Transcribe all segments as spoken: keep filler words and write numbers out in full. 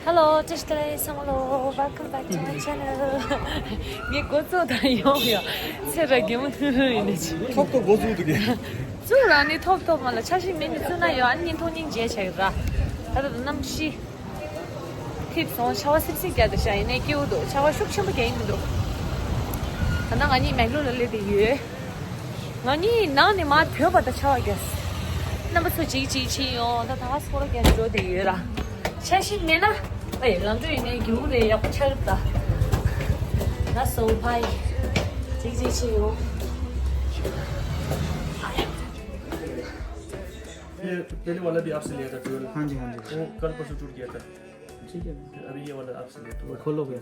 Hello, བཀྲ་ཤིས་བདེ་ལེགས་ཚང་མ་ལོ། Welcome back to my channel. ངས་འགོ་བཙུགས་དང་ཡོང་ཡོང་ཚེ་ར་རྒྱལ་མོ་ཐུ་ཐུ་ཡིན་ནི་ཅི། ཐོབ་ཐོབ་འགོ་བཙུགས་འདུག་གས། བཙུགས་རང་ནི་ཐོབ་ཐོབ་མ་ལ་ཆ་ཤས་མེད་ནི་བཙུགས་ན་ཡོང་ཨ་ནི་སྙིང་ཐོག་སྙིང་རྗེ་ཆགས་ཀྱི་ར། ད་ལྟ་གནམ་གཤིས་ཐིབས་སོང་། ཆར་པ་སིབ་སིབ་རྒྱག་དེ་ཤ་ཡིན་ནའི་སྐྱིད་པོ་འདུག་ཆར་པ་ཤུགས་ཆེན་པོ་རྒྱག་ཡིན་མི་འདུག་ད་ལྟ་ང་གཉིས་མེག་ལོར་ལ་སླེབས་བསྡད་ཡོད། ང་གཉིས་ནང་ནས་མར་ཐོན་པ་དང་ཆར་པ་རྒྱག་རྣམ་པ་ཚོ་ཅིག་ཅིག་ཕྱིན་ཡོང་། ད་ད་སྐོར་རྒྱག་འགྲོ་བསྡད་ཡོད་ར། ཆ་ཤས་མེད་ན། ཨེ་ལམ་འགྲོ་ཡིན་ནའི་རྒྱུག་རེད། ཡག་པོ་ཆགས་ཀྱི་རེད་ད། ད་སོ་ཕའི་ཅིག་ཅིག་ཕྱིན་ཡོང་། ये पहले वाला भी आपसे लिया था ट्वेल्व। हाँ जी, हाँ जी। वो कल परसों टूट गया था। ठीक है। अभी ये वाला आपसे लिया था। खोलो भैया।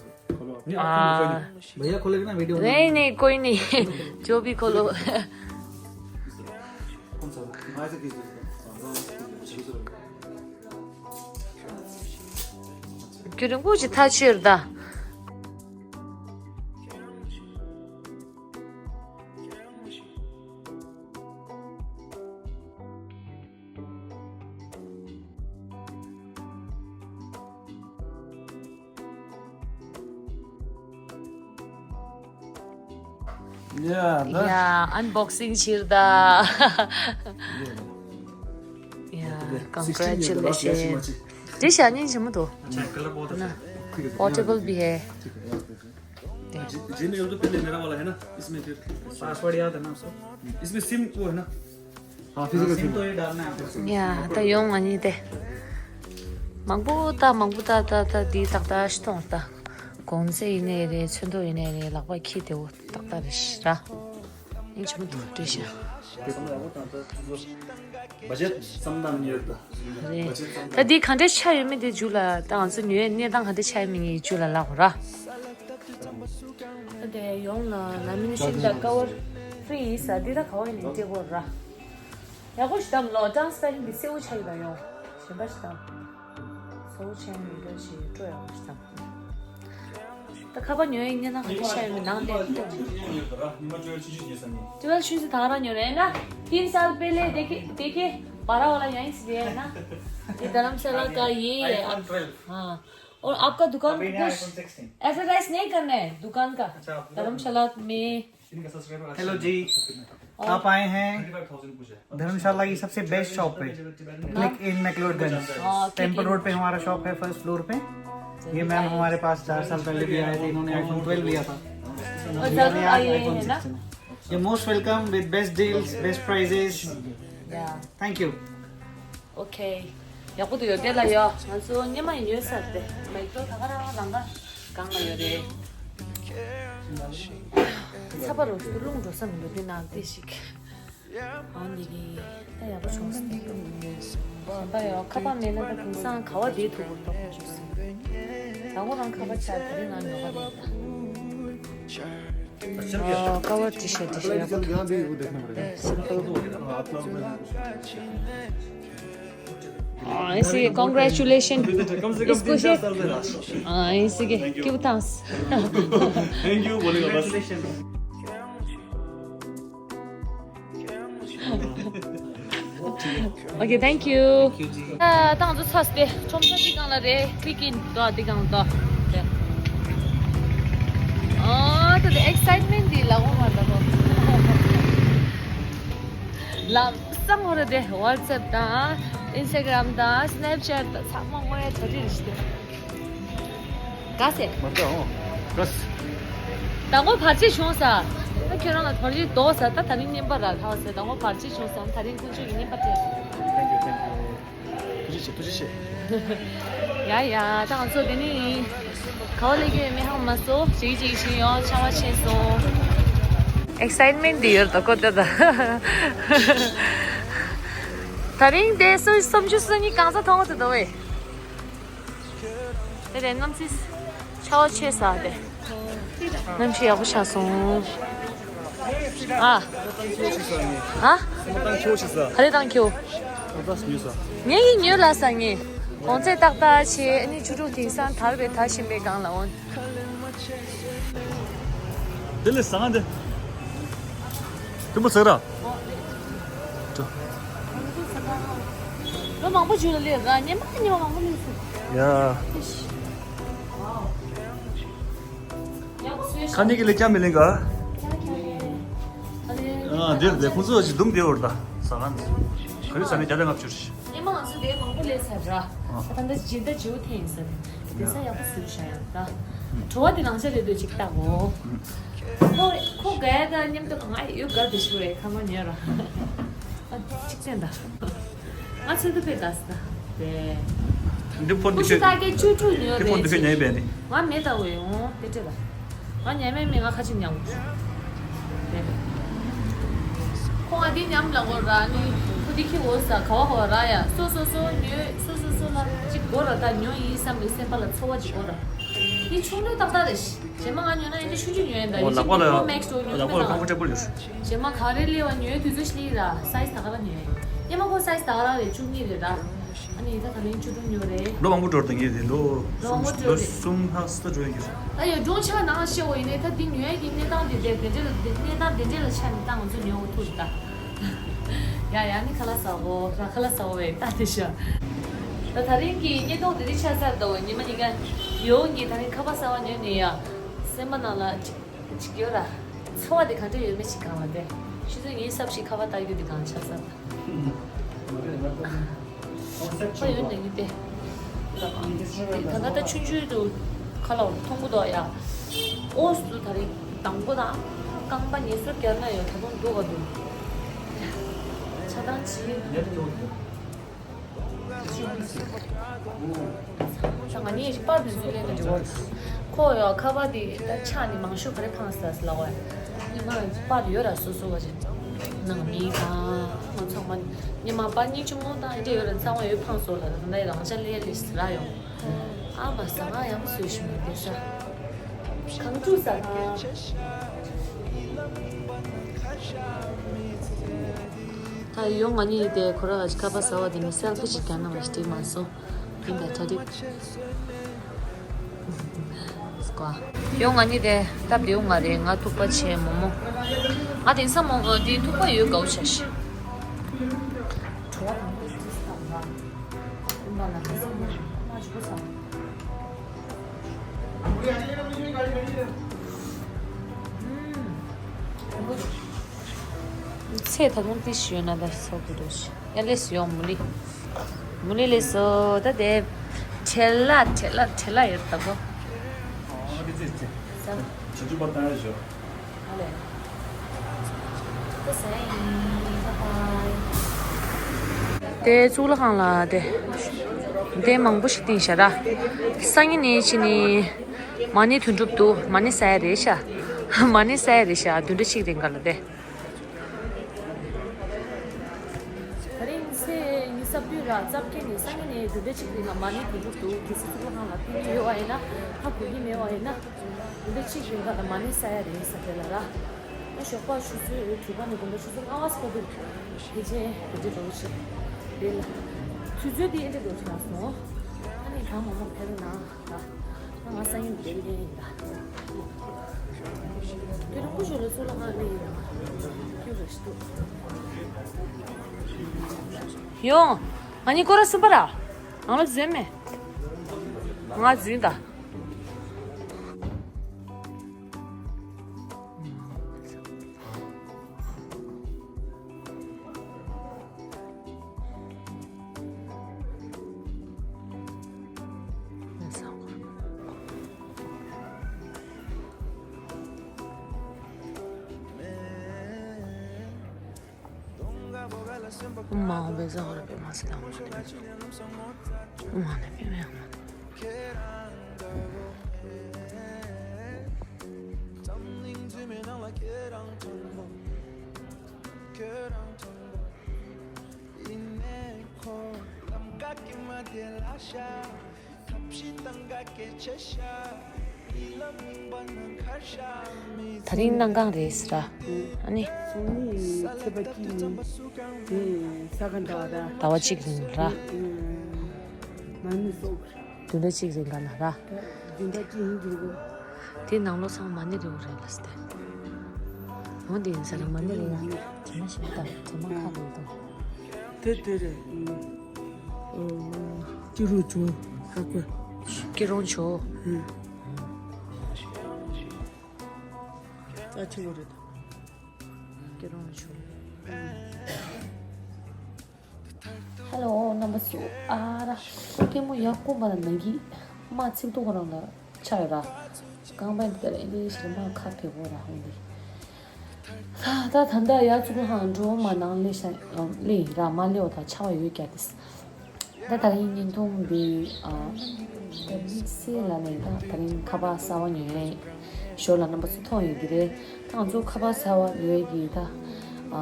नहीं, आप तो आ। भैया खोलेगा ना वीडियो में। नहीं, नहीं, कोई नहीं। जो भी खोलो। कौन सा? भाई से किस चीज़ का? ཁྱོད་རང་སྐུ་མཁྱེན་ཐག་ཆོད་རེད་ད། ཡ་ན། ཡ་ཨན་བོག་སིང་བྱེད་ད། ཡ་ཀོན་གྷ་རེ་ཅུ་ལེ་ཤན། འདི་ཞག་ཉིན་ཆེན་མོ་དོ། ན། पोर्टेबल भी है। जी- जिम में तो पहले मेरा वाला है ना, इसमें फिर पासवर्ड याद है ना आपको? इसमें सिम वो है ना? हाँ, फिजिकल सिम तो ये डालना है आपको। ཡ་ད་ཡོང་ང་གཉིས་དེ། མང་པོ་ད་མང་པོ་ད་ད་ད་འདི་ཏག་ཏག་ཤི་ཐོང་ད། གོང་ཚད་ཡིན་ནའི་རེད། ཚོན་མདོག་ཡིན་ནའི་རེད། ལག་པ་འཁྱེར་བདེ་བོ་ཏག་ཏག་རེད་ཤི་ར། ཡིན་ཆེན་མོ་འདུག་བྲིས་ཤག་བཅད་བསམ་བཏང་ཉོས་ད། རེད། ད་འདི་ག་འདྲ་ཆགས་ཡོད་མེད་དེ་མཇུག་ལ་ད་ང་ཚོ་ཉོས་གནས་སྟངས་ག་འདྲ་ཆགས་ཡོད་མེད་ངས་མཇུག་ལ་ལབ་དགོས་ར། ད་དེ་ཡོང་ལ་ལ་མིན་ཤིན་ད་ཀ་བར་ཧྥི་རི་ཡིན་ས་འདི་ད་ག་བ་ཡིན་ནས་སྤྲད་དགོས་ར། ཡག་པོ་ཞིག་བཏང་ལོ། ཊ་རན་སི་པེ་རེན་ཊི་འདི་སེར་པོ་ཆགས་ཡོད་ད། ཡོང་གཞན་པ་ཞིག་བཏང་། གཙོ་བོ་ཆེན་མི་འདྲ་ཞིག་སྤྲོ་ཡག་པོ་ཞིག་བཏང་། ད་ཁ་པར་ཉོ་ཡི་ཉེ་ན་ག་འདྲ་ཤ་ཡོད་མེད་ནང་སླེབས་ཐོན། ट्वेल्व ཆུ་ཚོད་དང་རང་ཉོ་རེད་ན། तीन साल पहले देखे देखे बारह वाला यहीं से लिया है ना। ये धर्मशाला का ये है। हाँ। और आपका दुकान को कुछ एडवर्टाइज नहीं करना है दुकान का। धर्मशाला में हेलो जी, आप आए हैं धर्मशाला की सबसे बेस्ट शॉप पे, क्लिक इन मैक्लोडगंज। हाँ, क्लिक टेम्पल इन। रोड पे हमारा शॉप है, फर्स्ट फ्लोर पे। ये मैम हमारे पास चार साल पहले भी आए थे, इन्होंने आईफोन ट्वेल्व लिया था। और ये ज़रूर आइए, आईफोन है ना? Sixteen. You're most welcome with best deals, best prices। या। Thank you। ཨོ་ཁེ། ཡག་པོ་འདུག་ཡོད་དེ་ལ་ཡོད། ང་ཚོ་སྔོན་མ་ཡིན་ཉོས་ས་རེད། མེག་ཏོ་ད་ག་རང་རང་ག་གང་ལ་ཡོད་རེད། ཚ་པ་རུ་རླུང་འགྲོ་ས་མི་འདུག་འདི་ནང་བལྟས་ཤིག་ཨང་འདི་གི་ད་ཡག་པོ་བྱུང་སོང་། གཞན་པ་ཡོད་ཁ་པར་མེད་ན་ད་དེང་སང་ག་བ་བསྡད་ཐུབ་པོ་ཏོག་ཏོག་བྱུང་སོང་། ད་ཁོ་རང་ཁ་པར་ཆག་ད་རིང་ང་ཉོ་ག་མེད་ད། ཀ་བར་ཏི་ཤར་ཏི་ཤར། हाँ, इसी congratulations। इसको से, हाँ, इसी के क्यों था? थैंक यू बोलेगा बस। Okay, thank you. ཨ་ད་ང་ཚོ་ཚོགས་ཏེ་ཁྲོམ་ས་འདི་སྒང་ལ་རེད། ཀླིག་ཨིན་དོ་འདི་སྒང་དོ། ཨ་ད་དེ་ཨེག་སའིཊ་མེན་ཊི་འདི་ལ་འོང་བ་འདྲ་པོ། ལམ་སང་ཧོ་ར་དེ་ཝ་ཊི་སེབ་དང་ཨིན་སི་ཊ་གྷ་རམ་དང་སི་ནེབ་ཅེཊ་དང་ཚང་མ་དངོས་ཡ་གྲ་སྒྲིག་རེད་ཤི་དེ། ག་ཟེ། མ་འདྲ་འོ། ག་ཟེ། ད་ངོ་བར་ཆད་བྱུང་ས། ད་ཁྱོད་རང་ལ་བར་ཆད་དོག་ས། ད་ད་རིང་བརྙན་པར་རག་ཧ་ཟེ། ད་ངོ་བར་ཆད་བྱུང་ས། ད་རིང་དཀོན་མཆོག་གི་བརྙན་པར་སྤྲད་སོང་། Thank you, thank you. ཐུགས་རྗེ་ཆེ། ཐུགས་རྗེ་ཆེ། ཡ་ཡ། ད་ང་ཚོ་དེ་ནི་ག་བ་ལས་ཀྱི་མི་ཧང་མ་སོ་ཅིག་ཅིག་ཞིག་ཡོང་ཆང་བ་ཆེ་སོང་། ཨེག་སའིཊ་མེན་ཊི་འདི་ཡོད་ད་ཀོ་ཏེ་ད། ད་རིང་དེ་སུ་སུམ་ཅུ་སོ་གཉིས་གང་ས་མཐོང་གི་འདུག་བས། དེ་རེད་གནམ་ཚིག་ཆར་པ་ཆེ་ས་དེ། གནམ་གཤིས་ཡག་པོ་ཆགས་སོང་། ཨ། ཨ། ག་རེ་བཏང་ཁྱོད། ངས་ཡིན་ཉོས་ལ་ས་ངས། གོང་ཚད་ཏག་ཏག་བྱས་ཨ་ནི་ཆུ་ཕྲུག་དེང་སང་དར་བའི་དར་བཞིན་པའི་སྒང་ལ་འོན། དེ་ལས་ཟ་ང་འདི། ཐུན་མོ་ཟེར་ར། ལོ་མང་པོ་བྱུང་ལ་ལས་ར་ཉི་མ་ཉི་མ་མང་པོ་ལས་སོང་། ཡ། ཁ་ནི་གི་ལེ་ཀྱང་མི་ལེན་ག་ཨ་འདིར་དེ་ཁོང་ཚོ་ཞིག་འདུམ་བདེ་བར་ད་ས་ག་ནས་ག་རེ་ས་ནས་བརྒྱ་དང་ལྔ་བཅུ་རེད། ཨེ་མ་ང་ཚོ་དེ་མང་པོ་ལས་ཚར་ར། ད་ལྟ་སྦྱིན་བདག་བྱེའུ་ཐེན་ཡིན་ས་རེད། དེ་ས་ཡག་པོ་བཟོས་བཞག་ཡང་ད། བྲོ་བ་དེ་རང་ཆ་རེད་འདོད་ཅིག་ལྟ་གོ། ཁོ་ཁོ་ག་ཡ་ད་མཉམ་དུ་གང་ཨ་ཡོད་གར་དེ་ཤུ་རེད་ཁ་མ་ཉོས་ར། ཨ་ཅིག་བསྟན་ད། ང་ཚོ་དུ་པེ་དཱས་ད། དེ། འདི་ཕོན་འདི་ཁོ་ཁྱོད་ད་གེ་བཅུ་དྲུག་ཉོས་འདི་ཕོན་རེད་འདི་ཁྱོད་ཉན་པས་ནི། ང་མེད་ད་འོ་ཡོང་དེ་སྤྲད་ད། ང་ཉན་མེད་མེད་ང་ཁ་ཅིག་ཉམས། དེ། ཁོ་ང་འདི་ཉམས་ལ་འོ་ར་ནི། ཁོ་འདི་ཁྱི་འོ་ས་ག་བ་ག་བ་ར་ཡ་སོ་སོ་སོ་ཉོས་སོ་སོ་སོ་ལ་ཅིག་འགོ་ར་ད་ཉོ་ཡིན་བསམ་པའི་སེམས་པ་ལ་ཚོར་བ་ཅིག་འགོ་ར། འདི་ཆུང་ལོས་ཏག་ཏག་རེད། རྗེས་མ་ང་ཉོས་ན་ཨེ་འདྲ་ཆུང་ཆུང་ཉོས་ཡིན་ད། ཨོ་ཡིན་ལག་པ་ལ་ཆུང་ཆུང་མེག་སི་ཏོ་ཉོས་ལག་པ་ལ་ཁང་པ་ཀྲེ་པོ་ལ་ཡོད། རྗེས་མ་ག་རེ་སླེབས་པ་ཉོས་དུས་ཚོད་ཤི་ལི་ར་སའི་ཛི་ད་ག་ར་ཉོས། ཨེ་མ་ཁོ་སའི་ཛི་ད་ག་ར་རེད་བཅུ་གཉིས་རེད་ར། ཨ་ནི་ད་ད་ལན་བཅུ་དྲུག་ཉོས་རེད། ལོ་མང་པོ་འགྲོ་དང་ངེས་རེད་ལོ། ལོ་མང་པོ་འགྲོ་ལོ་རེད། གསུམ་ལྷག་སི་ད་འགྲོ་ཡོད་ཀྱི་རེད། ད་ཡོད་སྦྱོང་ཆ་ནང་ཤེས་འོ་ཡིན་ནའི་ད་འདི་ཉོས་ཀྱི་གནས་སྟངས་འདི་དེ་དེ་འདྲ་ལ་དེ་གནས་སྟངས་དེ་འདྲ་ལ་ཆ་ནས་ད་ང་ཚོ་ཉོས་འོ་ཐུག་རེད་ད། ཡ་ཡ་ནི་ཁ་ལག་ཟ་གོ་ར་ཁ་ལག་ཟ་གོ་བས་ད་དེ་ཤ། ད་ད་རིང་གི་བརྙན་ཐུང་དེ་རིང་ཆ་ཚར་ད་འོ་ཉི་མ་ཉིན་ག་ཡོང་གི་ད་རིང་ཁ་པར་གསར་པ་ཉོས་ནས་ཡ། སེམས་པ་ནང་ལ་ཅིག་ཅིག་ཡོད་ར། འཚོ་བ་དེ་ག་འདྲ་ཡོད་མེད་ཅིག་གང་ལ་དེ། ཤི་ཚོད་ངའི་སབ་ཞིག་ཁ་པར་ལྟ་རྒྱུ་དེ་གང་ཆགས་ས་ལ། ཁོ་ཡོད་ནས་ཡིན་ཏེ། ད་ལྟ་ད་ཆུང་ཆུང་དུ་ཁ་ལ་མཐོང་གི་འདུག་ཡ། ཨོ་སུ་ད་རེས་དང་པོ་དང་རྐང་པ་ཉེ་སུ་བརྒྱབ་ན་ཡོད་ད་དུང་འདུག་ག་འདུག་ཆ་ཚང་ཅི། ད་ང་གཉིས་པར་དུ་འཛུལ་ལེན་དུ་འགྲོ། ཁོ་ཡོད་ཁ་པར་དེ་ད་ཆ་ནི་མང་ཤོས་ག་རེ་འཕངས་ས་ལ་བ། ཉི་མ་པར་ཡོད་ར་སོ་སོ་བ་ཅིག་ནང་མི་དང་ང་ཚང་མ་ཉི་མ་པར་གཉིས་ཆུང་ངུ་དང་འདྲ་ཡོད་ར་གཙང་བ་ཡོད་འཕངས་སོ་ལ་ད་ལྟ་རང་ཅག་ལས་ལས་ར་ཡོང་ཨ་མ་ཟ་ང་ཡང་བཟོས་ཤིང་མི་བདེ་ས་གང་བཅུག་ས་ང་། ད་ཡོང་ང་གཉིས་དེ་ཁོ་ར་ཁ་པར་ཟ་བ་དེ་ནི་སེལ་ཕི་ཞིག་རྒྱག་ན་མ་ཞིག་མ་སོང་། ཡིན་པའི་གྲ་སྒྲིག་སྐོ། ཡོང་ང་གཉིས་དེ་སྟབས་བདེ་བོ་ང་རེད་ང་ཐུག་པ་ཆེ་མོ་མོ། ང་དེང་སང་མོ་གོ་དེ་ཐུག་པ་ཡོད་དགའ་བོ་ཆ་ཤི། བྲོ་བ་དང་པོ་ཞིག་སྟབས་ལ། ཡིན་པ་ལ་ཁ་སང་མ་ཞིག་མ་ཞིག་པོ་ས། ཚེ་ད་དུང་ཏི་ཞིག་ཡོད་ན་ད་ཚོགས་ཀྱི་འདུག་ཤི། ཡ་ལས་སུ་ཡོང་མུ་ལི། མུ་ལི་ལས་སོ་ད་དེ། བྲེལ་ལ་བྲེལ་ལ་བྲེལ་ལ་ཡོད་ད་གོ། ཨ་ཏི་ཙི་ཙི། ས། ཆུ་ཆུ་པ་བཏང་ཡ་ཞོ། ཨ་ལས། ད་ས་ཡིན་ད་པ། དེ་གཙུག་ལག་ཁང་ལ་དེ། དེ་མང་པོ་ཞིག་བཏིང་བཞག་ར། སང་ཉིན་ནས་ཕྱིན་ནས། མ་ཎི་དོན་གྲུབ་འདུག་མ་ཎི་ས་ཡ་རེད་ཤག་མ་ཎི་ས་ཡ་རེད་ཤག་བདུན་ཕྲག་གཅིག་རིང་ག་ལ་དེ། ད་རིང་ཚེས་ཉི་ཤུ་རྩ་བདུན་ལ་རྩ་བརྒྱད་ནས་སང་ཉིན་ནས་བདུན་ཕྲག་གཅིག་རིང་ལ་མ་ཎི་དོན་གྲུབ་འདུག་གལ་སྲིད་གཙུག་ལག་ཁང་ལ་ཕེབས་ཀྱི་ཡོད་པ་ཡིན་ན་ཧ་གོ་གི་མེད་པ་ཡིན་ན་བདུན་ཕྲག་གཅིག་རིང་ག་ལ་མ་ཎི་ས་ཡ་རེད་ས་དེ་ལ་ར། ཨ་ཞོགས་པ་ཆུ་ཚོད་དྲུག་པ་ནས་དགོང་དག་ཆུ་ཚོད་ལྔ་པ་ཚོ་བར་དུ་ཕལ་ཆེར་དེ་འདྲ་འགྲོ་གི་རེད་ལ། དུས་ཚོད་འདི་ཨེ་འདྲ་འགྲོ་གི་མ་སོང་། ཨ་ནི་གང་མང་མང་ཕེབས་ན། ང་སང་ཉིན་དེ་ལེན་ཡིན་ད། དེ་རིང་ཀུ་ཤུ་ལ་སུ་ལ་ང་ལེན་ཡིན་ན། ཁྱོད་རེ་ཞིག་ཏུ། ཡོང་། ང་གཉིས་སྐོར་ར་གསུམ་པ་ར། ང་ལ་འཛུལ་མེད། ང་འཛུལ་ད། མ་འོངས་པའི་གཟའ་འཁོར་པའི་མ་སི་དང་མ་ནི་མ་ནི་མི་མི་ཡང་མ་ནི། ད་རིང་གནམ་གང་རེད་ཟེར་ར། ཨ་ནི། སང་ཉིན་ཚེས་པ་གཅིག་ནས་དེ་ས་ག་ཟླ་བ་ར། ཟླ་བ་གཅིག་རིང་ར། མ་ནི་སོགས། བདུན་ཕྲག་གཅིག་རིང་ག་ལ་ར། བདུན་ཕྲག་གཅིག་ཡིན་འགྱུར་གོ། དེ་ནང་ལོ་ཚང་མ་ནི་རེའུ་རེད་ལ་སྟེ། འོ་དེ་ཡིན་ས་རེད་མ་ནི་རེའུ་རེད་མ་ཞིག་དང་དེ་མ་ཁ་ལོ་དང་། དེ་དེ་རེད། ཅི་རུ་ཅུ། ཨ་ཁུ། སྐྱིད་རོང་ཆོ། ཨུ། ཨ་ཆེ་བོ་རེད། སྐྱིད་རོང་ཆོ། ཧ་ལོ། རྣམ་པ་ཚོ། ཨ་ར། སྐྱེ་མོ་ཡག་པོ་མ་ལ་ན་གི། མ་ཚིག་ཏོག་རང་ལ་ཆ་ཡོད་ར། རྐང་པ་འདི་ལྟར་ཨེ་འདྲའི་ཞིག་མ་ཁ་བེ་བོ་ར་ཧོ་འདི། ད་ད་ད་ཡ་ཚུགས་ཧང་འགྲོ་མ་ནང་ལས་ཤ་ལས་ར་མ་ལེའོ་ད་ཆ་བ་ཡོད་ཀྱ་དེས། ད་ད་རིང་བརྙན་ཐུང་འདི་ཨ་ད་དམིགས་བསལ་ལ་ནས་ད་ད་རིང་ཁ་པར་གསར་བ་ཉོས་ཡས་ཞོར་ལ་རྣམ་པ་ཚོ་མཐོང་ཡོད་ཀྱི་རེད། ད་ང་ཚོ་ཁ་པར་གསར་བ་ཉོས་ཀྱི་ད་ཨ་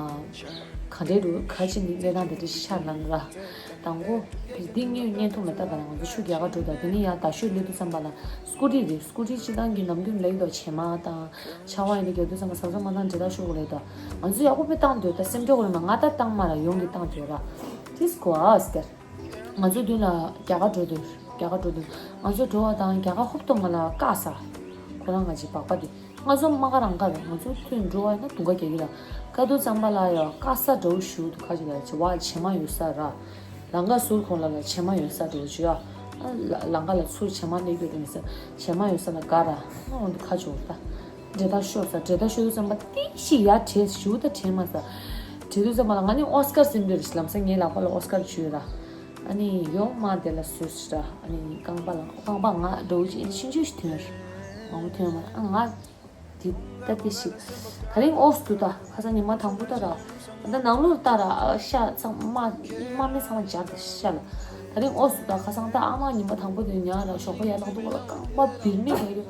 ག་འདྲའི་འདུག་ག་ཅི་འདི་གནས་སྟངས་དེ་འདྲ་ཞིག་ཆགས་ལ་ན་ར། དང་པོ་དེ་འདི་ངའི་བརྙན་ཐུང་ལ་ལྟ་ད་ལ་ང་ཚོ་ཆུ་རྒྱ་གར་འགྲོ་ད་དེ་ནས་ཡང་ད་ཤོད་སླེབས་དུས་ཙམ་པ་ལ་སྐུ་ཊི་རེད། སྐུ་ཊི་སྤྱི་བཏང་གི་ནམ་རྒྱུན་ལེགས་དོ་བྱེ་མ་དང་ཆ་བ་ཡིན་ན་རྒྱག་དུས་ཙམ་པ་ཟབ་ཟབ་མ་བཏང་འདྲེ་ད་ཤོད་དགོས་ལེགས་དོ། ང་ཚོ་ཡག་པོ་དཔེ་བཏང་འདོད་ད་སེམས་ཁྲལ་དགོས་རེད་མ་ང་ད་བཏང་མ་ར་ཡོང་གི་བཏང་འདོད་ར། ཏིས་གོ་ཨ་སྐར། ང་ཚོ་མདུན་ལ་རྒྱ་གར་འགྲོ་དུས་རྒྱ་གར་འགྲོ་དུས་ང་ཚོ་འགྲོ་བ་དང་རྒྱ་གར་ཧོབ་ཏོ་ང་ལ་བཀག་ས། ཁོ་རང་ང་ཅི་སྦག་པ་དེ། ང་ཚོ་མ་ག་རང་ག་རེད། ང་ཚོ་ཚུར་འགྲོ་བ་ཡིན་ན་དུང་ག་རྒྱག་གི་ལ། ཀ་ཏུ་ཙམ་པ་ལ་ཡང་ཀ་ས་འདྲ་བོ་ཞུ་འདུག་ཁ་ཅིག་ལ་བྱེ་བ་བྱེ་མ་ཡོད་ས་ར། ལང་ཀ་ཟུར་ཁོང་ལ་ལ་བྱེ་མ་ཡོད་ས་འདྲ་བོ་ཞུ་ཡ། ལང་ཀ་ལ་ཚུར་བྱེ་མ་སླེབས་རྒྱུ་རེད་ས་བྱེ་མ་ཡོད་ས་ལ་ག་ར་ང་འོང་འདུག་ཁ་ཆུ་ད། འདྲེ་ད་ཤོར་ས་འདྲེ་ད་ཤོར་དུས་ཙམ་པ་ཏི་ཞིག་ཡ་བྲེས་ཞུ་ད་བྲེས་མ་ས། བྲེས་དུས་ཙམ་པ་ལ་ང་ནི་ཨོ་སྐར་ཟིན་པའི་རེད་ལམ་སང་ངའི་ལག་པ་ལ་ཨོ་སྐར་བྱུས་ར། ཨ་ནི་ཡོང་མ་དེ་ལ་སུས་ར། ཨ་ནི་རྐང་པ་ལ་རྐང་པ་ང་འགྲོ་ཅི་ཤིན་ཅུ་ཞིག་ཐོན་ར། མང་པོ་ཐོན་མ་ཨ་ང་དེ་ལྟ་དེ་ཞིག་ད་རིང་ཨོ་སུ་ད་ཁ་སང་ཉི་མ་དང་པོ་ལྟ་ར། ད་ནང་ལོགས་ལྟ་ར་ཤ་ཚང་མ་མ་མེད་ཚང་མ་སྦྱར་ད་ཤ་ལ། ད་རིང་ཨོ་སུ་ད་ཁ་སང་ད་ཨ་མ་ཉི་མ་དང་པོ་དེ་ཉག་ར་ཞོགས་པ་ཡར་ལངས་དུས་ལ་རྐང་པ་བིར་མི་ཡོད་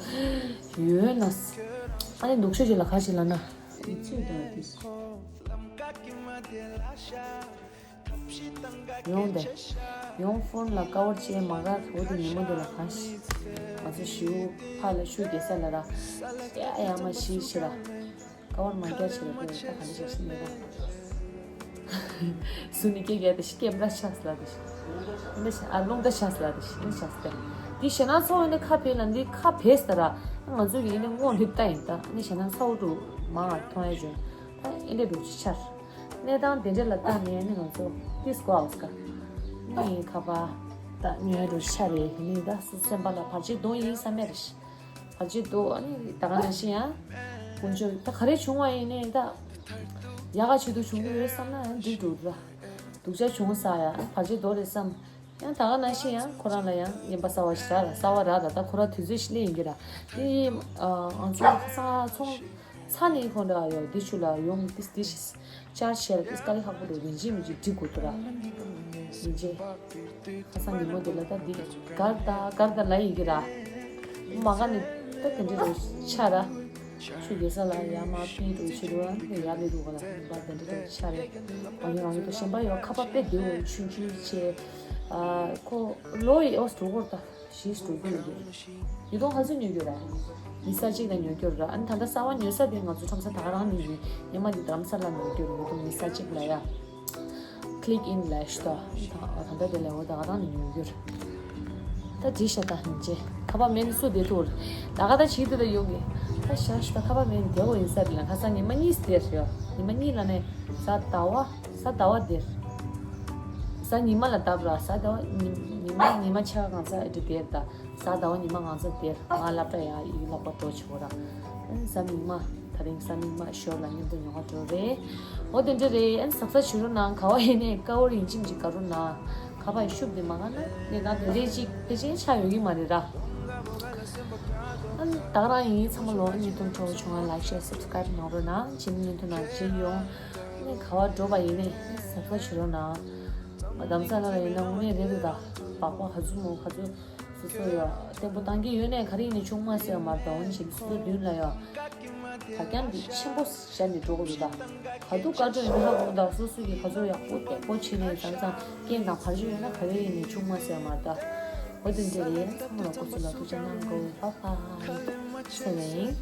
ཡོད་ན། ཨ་ནི་འདུག་ཤོས་ཅིག་ལ་ཁ་ཅིག་ལ་ན། ཡོང་དེ། ཡོང་ཧྥོན་ལ་ཀ་བར་ཅེ་མ་གར་འོ་དེ་ཉི་མ་དེ་ལ་གང་ཤི། ང་ཚོ་ཞིའུ་ཕ་ལ་ཤུ་རྒྱལ་ས་ལ་ར། ཡ་ཡ་མ་ཤི་ཤི་ར། ཀ་བར་མ་རྒྱ་ཆེ་ར་ཁོས་ད་ག་འདི་ཞག་ཤི་མེད་ར། སུ་ནི་སྐད་རྒྱག་དེ་ཤི་སྐད་འབྲ་ཆགས་ལ་དེ་ཤི། འདི་ཤི་ཨ་རླུང་ད་ཆགས་ལ་དེ་ཤི་འདི་ཆགས་ཏེ། འདི་ཞེ་ན་ཚོ་འདི་ཁ་བེ་ལ་འདི་ཁ་བེ་ས་ར། ང་ཚོ་གི་འདི་སྔོ་འདི་ལྟ་ཡིན་ད་འདི་ཞེ་ན་ཚོ་འགྲོ་མ་མཐོང་ཡ་བྱུང་། ད་ཨེ་འདྲ་འགྲོ་ཅི་ཆར། གནས་སྟངས་དེ་འདྲ་ལ་བལྟས་ནས་ནི་ང་ཚོ་ཏིས་གོ་ཨའུ་སྐ་ནི་ཁ་པར་ད་ཉོས་རུ་ཆ་རེད་ནི་ད་སུ་སེམས་པ་ལ་བར་ཆད་གཏོང་ཡིན་བསམ་ཡ་རེད། བར་ཆད་གཏོང་ཨ་ནི་ད་ག་ནང་བཞིན་ཡང་དཀོན་མཆོག་ད་ག་རེ་བྱུང་བ་ཡིན་ནི་ད་ཡག་ག་ཆེད་དུ་བྱུང་གི་ཡོད་བསམ་ན་ཡང་འགྲིག་འགྲོ་ད་སྡུག་ཅག་བྱུང་ས་ཡ་བར་ཆད་གཏོང་རེད་བསམ། ཡང་ད་ག་ནང་བཞིན་ཡང་ཁོ་རང་ལ་ཡང་རྔན་པ་གསར་བ་ཞིག་རག་ལ་གསར་བ་རག་ལ་ད་ཁོ་རང་དུས་ཚོད་ཞིག་སླེབས་ཡིན་གྱི་ར། དེ་ཡིན་ང་ཚོ་ཁ་སང་ཚོང་ཚ་ནས་ཁོང་ར་ཡོད་འདི་ཆུ་ལ་ཡོང་འདི་འདི་ཞིག་ཅར་ཆེ་ར་འདི་དཀའ་ལས་ཁག་པོ་འདུག་ཡིན་གཅིག་མིན་གཅིག་འགྲིག་དགོས་འདུག་ར། ཡིན་གཅིག་ཁ་སང་ཉིན་མོ་འདི་ལ་ད་འདི་གར་ད་གར་ད་ལ་ཡིན་གྱི་ར། མ་ག་ནས་ད་དེ་འདྲི་རུ་ཆ་ར། ཆུ་རྒྱལ་ས་ལ་ཡ་མ་པི་རུ་ཆུ་རུ་ཨ་ནི་ཡ་ལི་རུ་ག་ལ་ཡིན་པ་དེ་འདྲི་རུ་ཆ་རེད། ང་ཉོ་རང་ཉོ་དང་གཞན་པ་ཡོད་ཁ་པར་དཔེ་བདེ་བོ་ཆུང་ཆུང་བྱས། ཨ་ཁོ་ལོ་ཡི་ཨོ་སི་འགྲོ་སྐོར་ད་ཞིས་འགྲོ་རྒྱུ་ཡོད་རྒྱུ། ཡུལ་ལུང་ཧ་ཚོད་ཉོ་རྒྱུ་ར། མི་ས་གཅིག་ལ་ཉོ་རྒྱུ་ར་ཨ་ནི་ད་ལྟ་གསར་བ་ཉོ་ས་དེ་ང་ཚོ་ཁྲོམ་ས་ད་ག་རང་ནས་ཉོས་ཉི་མ་འདི་རྡ་རམ་ས་ལ་ཉོ་རྒྱུ་ར་ཡུལ་ལུང་མི་ས་གཅིག་ལ་ཡ། Click in ལས་ཤོད་ད་ད་ལྟ་དེ་ལས་འོ་ད་ག་རང་ནས་ཉོ་རྒྱུ་ར། ད་བྲིས་ཤ་ད་ནི་ཅེ། ཁ་པར་མེད་ནི་སུ་བསྡད་ཐུབ། ད་ག་ད་བྱིས་དུ་ད་ཡོང་གི། ད་ཤ་ཤ་ད་ཁ་པར་མེད་ནི་བསྡད་འོ་ཡིན་ས་རེད་ལ་ཁ་སང་ཉི་མ་གཉིས་སྡེར་ཡོད། ཉི་མ་གཉིས་ལ་ནས་གཟའ་ཟླ་བ་གཟའ་ཟླ་བ་སྡེར། གཟའ་ཉི་མ་ལ་བཏབ་ར་གཟའ་ཟླ་བ་ཉི་ཉི་མ་ཉི་མ་ཆ་གང་ས་ཨེ་འདྲ་སྡེར་ད་གཟའ་ཟླ་བ་ཉི་མ་གང་ས་སྡེར་ང་སློབ་གྲྭ་ཡ་ཡི་སློབ་གྲྭ་འགྲོ་ཆོག་ར། གཟའ་མིག་དམར། ད་རིང་གཟའ་མིག་དམར་ཞོར་ལ་མཉམ་དུ་ཉོ་ག་འགྲོ་རེད། འོ་དེ་འདྲ་རེད་ཨན་གཟབ་གཟབ་བྱེད་རོགས་གནང་ག་བ་ཡིན་ནས་ཀ་བོར་ཡིན་གཅིག་མིན་གཅིག་ག་རོགས་གནང་། ཁ་པར་ཤུབས་དེ་མ་ག་ན་ནས་ན་དེ་རེད་ཅིག་ཕལ་ཆེར་ཆགས་ཡོང་གི་མ་རེད་ར། ཨན་ད་ག་རང་ཡིན་ཚང་མ་ལོ་བརྙན་ཐུང་ཁྲོ་བོ་བྱུང་ན་ལའིག་ཤེར་སབ་སི་ཀ་རེབ་གནང་རོགས་གནང་བྱིན་བརྙན་ཐུང་ནང་བྱིན་ཡོང་། ནས་ག་བ་འགྲོ་བ་ཡིན་ནས་གཟབ་གཟབ་བྱེད་རོགས་གནང་། ང་དམ་ས་ལ་ཡིན་ན་དངོས་གནས་རེད་འདུག་ད་སྦག་སྦག་ག་ཚོད་མོ་ག་ཚོད། སོ་སོ་ཡ་བརྟན་པོ་བཏང་གི་ཡོད་ནས་ག་རེ་ཡིན་ནས་ཆུང་མ་ཟེར་མ་རེད་ད་འོན་ཞིག་སོ་སོ་མདུན་ལ་ཡ་ག་རྐྱང་འདི་ཆེན་པོ་བཞག་ནས་འགྲོ་དགོས་རེད་ད། ག་དུས་བཀའ་འགྲོ་ཡོད་ན་ཧ་གོ་ད་སོ་སོ་གི་ག་ཚོད་ཡག་པོ་བརྟན་པོ་བྱས་ནས་བཟང་བཟང་རྐྱེན་དང་བར་ཆད་ཡོད་ན་ག་རེ་ཡིན་ནས་ཆུང་མ་ཟེར་མ་རེད་ད། འོ་དེ་འདྲ་རེད་ཚང་མ་ལ་སྐུ་གཟུགས་ལ་ཐུགས་རྗེ་གནང་དགོས་བ་བ་ཚེ་རིང་།